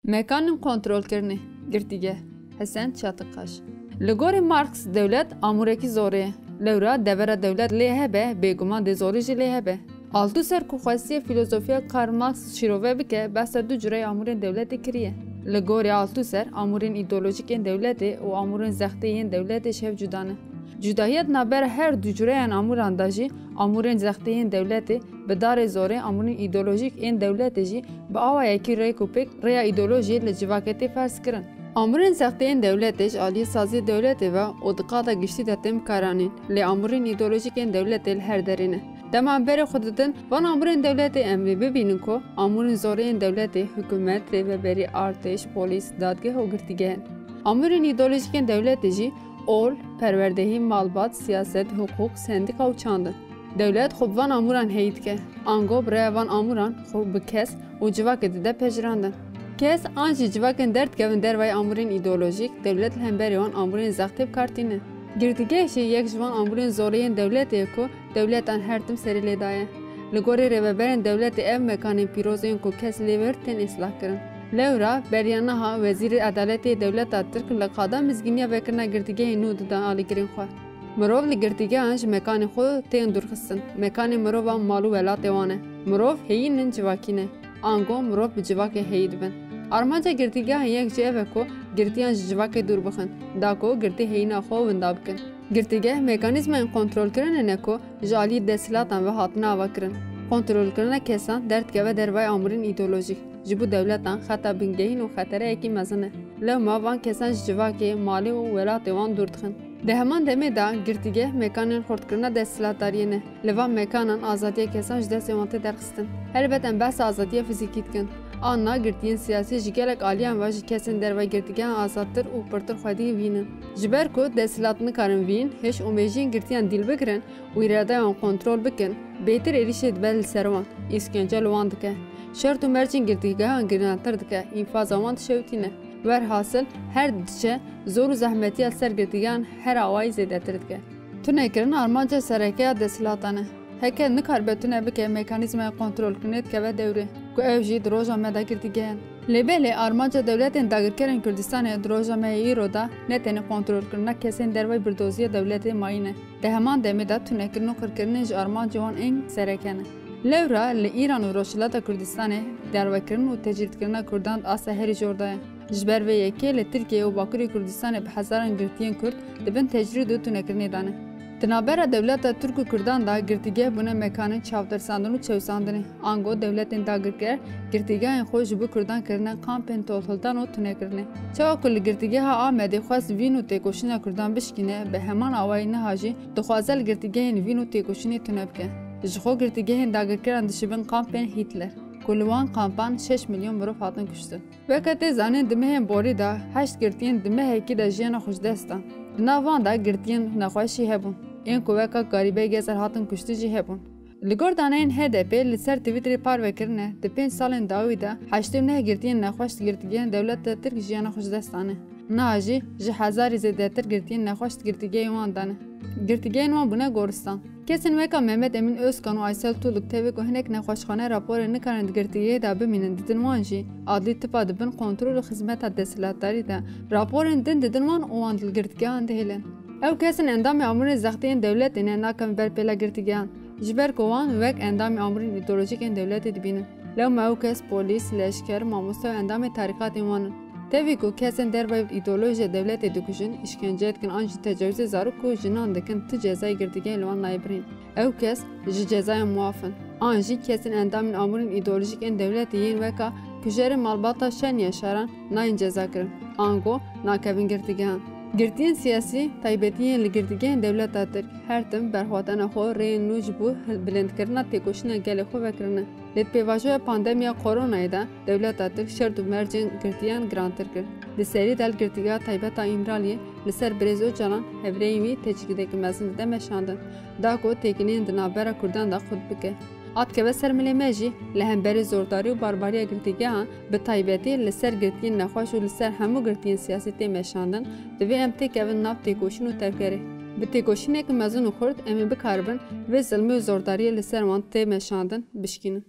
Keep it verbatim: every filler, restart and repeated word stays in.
Mekanên kontrolkirinê, girtîgeh, Hesen Çatıkaş. Li gorî Marx, dewlet amûrekî zorê ye. Lewra devera dewlet lê hebe, bêguman dê zorî jî lê hebe. Althusser ku xwestiye fîlozofiya Karl Marx şîrove bike, behsa du cureyê amûrên dewletê kiriye. Li gorî Althusser, amûrên îdeolojîk ên dewletê û amûrên zextê yên dewletê ji hev cuda ne. Cudahiya di navbera her du cureyan amûran de jî, amûrên zextê yên dewletê bi darê zorê, amûrên îdeolojîk ên dewletê jî bi awa yekî rêk û pêk rêya îdeolojiyê li civakê tê ferz kirin. Amûrên zextê yên dewletê ji aliyê saziyê dewletê ve û di qada giştî de tên bikaranîn, lê amûrên îdeolojîk ên dewletê li her derê ne. Dema em berê xwe didin van amûrên dewletê, em ê bibînin ku amûrên zorê yên dewletê, hikûmet, rêveberî, artêş, polîs, dadgeh û girtîgeh in. Amûrên îdeolojîk ên dewletê jî ol, perwerdehî, malbat, siyaset, hiqûq, sendîka û çand in. Dewlet xwe bi van amûran heyî dike. Ango bi rêya van amûran xwe bi kes û civakê dide pejirandin. Kes an jî civakên derdikevin dervayî amûrên îdeolojîk, dewlet li hemberî wan amûrên zextê bi kar tîne. Girtîgeh jî yek ji van amûrên zorê yên dewletê ye ku dewletan her tim serê lê daye. Li gorî rêveberên dewletê ev mekanên pîroz ên ku kes lê wir tên îslah kirin. Lewra, beriya niha Wezîrê Edaletê yê dewleta Tirk li qada mizgîniya vekirina girtîgehê nû dida alîgirên xwe. Mirov li girtîgehan ji mekanê xwe tên dûrxistin. Mekanê mirovan mal û welatê wan e. Mirov heyîn in, civakî ne. Ango mirov bi civakê heyî dibin. Armanca girtîgehan yek jî ev e ku girtiyan ji civakê dûr bixin, da ku girtî heyîna xwe winda bikin. Girtîgeh mekanîzmayên kontrolkirinê ne ku ji aliyê desthilatan ve hatine avakirin. Kontrolkirina kesan derdikeve dervayî amûrên îdeolojîk. Ji bo dewletan xeta bingehîn û xetereyekî mezin e. Lewma van kesan ji civakê, malê û welatê wan dûr dixin. Di heman demê de girtîgeh mekanên xurtkirina desthilatdariyê ne. Li van mekanan azadiya kesan ji destê wan tê derxistin. Helbet em behsa azadiya fizîkî dikin. Anna girtiyên siyasî ji gelek aliyan ve ji kesên dervayî girtîgehan azadtir û pirtir xwedî vîn in. Ji ber ku desthilat nikarin vîn, hêş û mêjiyên girtiyan dîl bigirin û îradeya wan kontrol bikin, bêtir êrîşê dibe li ser wan, îşkence li wan dike. Şert û mercên girtîgehan girantir dike, înfaza wan dişewitîne. Werhasil, her diçe zor û zehmetiya li ser girtîgehan her awayî zêdetir dike. Tunekirina armanca sereke ya desthilatan e. Heke nikaribe tune bike, mekanîzmaya kontrolkirinê dikeve dewrê, ku ew jî di roja me de girtîgeh in. Lê belê armanca dewletên dagirkerên Kurdistanê di roja me yê îro de ne tenê kontrolkirina kesên dervayî birdoziya dewletê mayî ne. Di heman demê de tunekirin û qirkirinê ji armancên wan ên sereke ne. Lewra li Îran û Rojhilata Kurdistanê dervekirin û tecrîdkirina Kurdan di asta herî jor de ye. Ji ber vê yekê li Tirkiye û Bakurê Kurdistanê bi hezaran girtiyên Kurd di bin tecrîd û tunekirinê de ne. Di navbera dewleta Tirk û Kurdan de girtîgeh bûne mekanên çavtirsandin û çewsandinê. Ango dewletên dagirker girtîgehên xwe ji bo Kurdan kirine kampên tolhildan û tunekirinê. Çawa ku li girtîgeha Amedê xwest vîn û têkoşîna Kurdan bişkîne, bi heman awayî niha jî dixwaze li girtîgehên vîn û têkoşînê tune bike. Ji xwe girtîgehên dagirkeran dişibin kampên Hîtler, ku li wan kampan şeş milyon mirov hatin kuştin. Weke tê zanîn, di mehên borî de heşt girtiyên di mehekî de jiyana xwe ji dest dan. Di nav wan de girtiyên nexweş jî hebûn. Ên ku weka Garîbê Gezer hatin kuştin jî hebûn. Li gor daneyên H D P li ser Twitterê parve kirine, di pênc salên dawî de heştê û neh girtiyên nexweş di girtîgehên dewleta Tirk jiyana xwe ji dest dane. Niha jî ji hezarî zêdetir girtiyên nexweş di girtîgehên wan de ne. Girtîgehên wan bûne goristan. Kesên weka Mehmet Emîn Özkan û Aysel Tuluk tevî ku hinek nexweşxane raporên nikarin di girtîgehê de bimînin didin wan jî, adlî tipa dibin kontrol û xizmeta desthilatdarî de raporên din didin wan û wan li girtîgehan dihêlin. Ew kesên endamê amûrên zextê yên dewletê ne, nakevin ber pêla girtîgehan, ji ber ku wan wek endamê amûrên îdeolojîk ên dewletê dibînin. Lewma ew kes polîs, leşker, mamoste û endamê tarîqatên wan in. Tevî ku kesên dervayî îdeolojiya dewletê dikujin, îşkence dikin an jî tecawizê zarok û jinan dikin, tu cezayê girtîgehê li wan nayê birîn. Ew kes ji cezaya muaf in. An jî kesên endamên amûrên îdeolojîk ên dewletê yên weka kujerê malbata Şen Yaşaran nayên cezakirin. Ango nakevin girtîgehan. Girtiyên siyasî, taybetî yên li girtîgehên dewleta Tirk, her tim berxwedana xwe rêyên nû ji bo hil-, bilindkirina têkoşîna gelê xwe vekirine. Lê di pêvajoya pandemiya koronayê de dewleta Tirk şert û mercên girtiyan girantir kir. Di serî de li Girtîgeha Taybet a Îmraliyê li ser Birêz Ocalan, hevrêyên wî tecrîdeke mezin dide meşandin, da ku têkiliyên di navbera Kurdan de qut bike. A dikeve ser milê me jî, li hemberî zordarî û barbariya girtîgehan, bi taybetî li ser girtiyên nexweş û li ser hemû girtiyên siyasî tê meşandin, divê em têkevin nav têkoşîn û tevgerê. Bi têkoşîneke mezin û xurt em ê bikaribin vê zilmê û zordariyê li ser wan tê meşandin bişkînin.